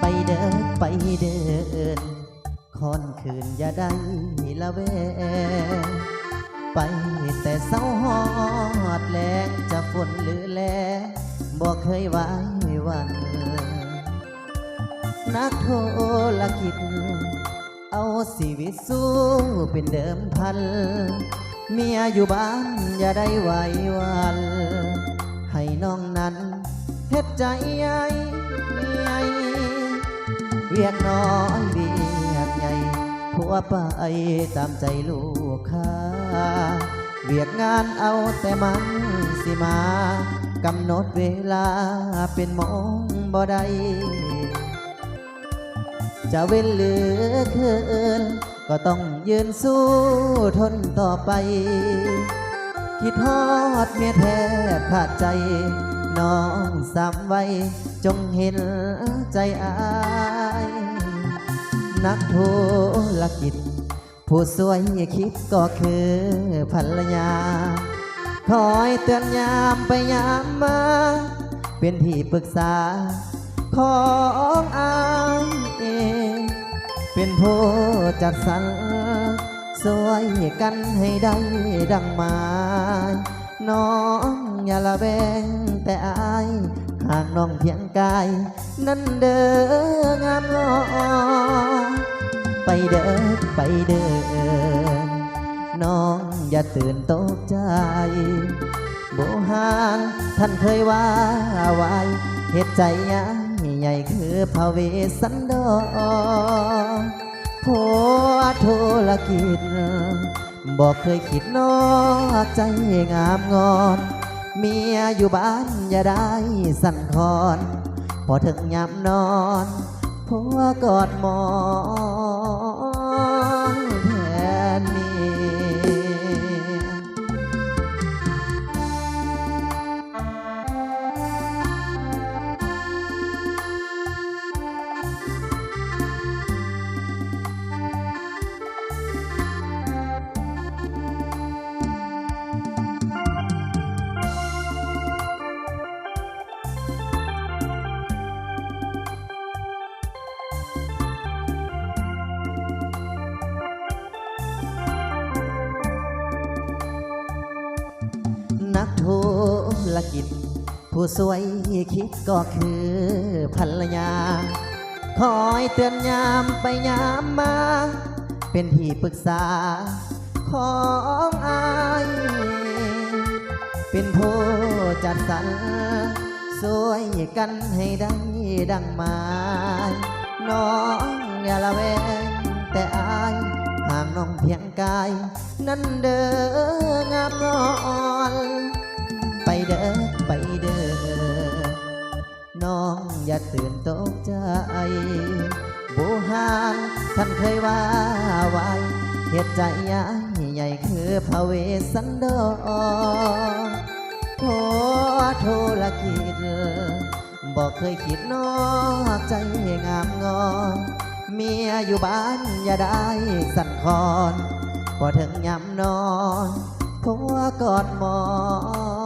ໄປເດີ ໄປເດີ ຄ້ອນຄືນຢ່າໄດ້ລະແວ ໄປແຕ່ເຊົ້າຮອດແລງ ຈະຝົນຫຼືແລ້ງ ບໍ່ເຄີຍຫວາຍຫວັ່ນ ນັກທຸລະກິດ ເອົາຊີວິດສູ້ເປັນເດີມພັນ ເມຍຢູ່ບ້ານຢ່າໄດ້ໄຫວຫວັ່ນ ໃຫ້ນ້ອງນັ້ນເຮັດໃຈໃຫຍ່ ວຽກນ້ອຍວຽກໃຫຍ່ ຜົວໄປຕາມໃຈລູກຄ້າ ວຽກງານເອົາແຕ່ມັນຊິມາ ກຳນົດເວລາເປັນໂມງບໍ່ໄດ້ ຈະເວັນຫຼືເຄີນ ກໍຕ້ອງຢືນສູ້ທົນຕໍ່ໄປ ຄິດຮອດເມຍແທບຂາດໃຈ ນ້ອງສາມໄວ ຈົ່ງເຫັນໃຈອ້າຍ ນັກທຸລະກິດ ຜູ້ຊ່ວຍຄິດກໍຄືພັນລະຍາ ຄອຍເຕືອນຍາມໄປຍາມມາ ເປັນທີ່ປຶກສາຂອງອ້າຍເອງ ເປັນຜູ້ຈັດສັນ ຊ່ວຍກັນໃຫ້ໄດ້ດັ່ງໝາຍ ນ້ອງຢ່າລະແວງແຕ່ອ້າຍ ຫາກນ້ອງພຽງກາຍ ນັ້ນເດີງາມງອ ໄປເດີ ໄປເດີ ນ້ອງຢ່າຕື່ນຕົກໃຈ ບູຮານທ່ານເຄີຍວ່າໄວ້ ເຮັດໃຈໃຫຍ່ໃຫຍ່ຄືພະເວດສັນດອນ ຜົວທຸລະກິດ ບໍ່ເຄີຍຄິດນອກໃຈງາມງອນ ເມຍຢູ່ບ້ານຢ່າໄດ້ສັ່ນຄອນ ພໍເຖິງຍາມນອນ ຜົວກອດໝອນແທນເມຍ. ນັກທຸລະກິດ ຜູ້ຊ່ວຍຄິດກໍຄືພັນລະຍາ ຄອຍເຕືອນຍາມໄປຍາມມາ ເປັນທີ່ປຶກສາຂອງອ້າຍ ເປັນຜູ້ຈັດສັນ ຊ່ວຍກັນໃຫ້ໄດ້ດັ່ງໝາຍ ນ້ອງຢ່າລະແວງແຕ່ອ້າຍ ຫາກນ້ອງພຽງກາຍ ນັ້ນເດີງາມງອນ ໄປເດີ ໄປເດີ ນ້ອງຢ່າຕື່ນຕົກໃຈ ບູຮານທ່ານເຄີຍວ່າໄວ້ ເຮັດໃຈໃຫຍ່ໃຫຍ່ຄືພະເວດສັນດອນ ຜົວທຸລະກິດ ບໍ່ເຄີຍຄິດນອກໃຈງາມງອນ ເມຍຢູ່ບ້ານຢ່າໄດ້ສັ່ນຄອນ ພໍເຖິງຍາມນອນ ຜົວກອດໝອນ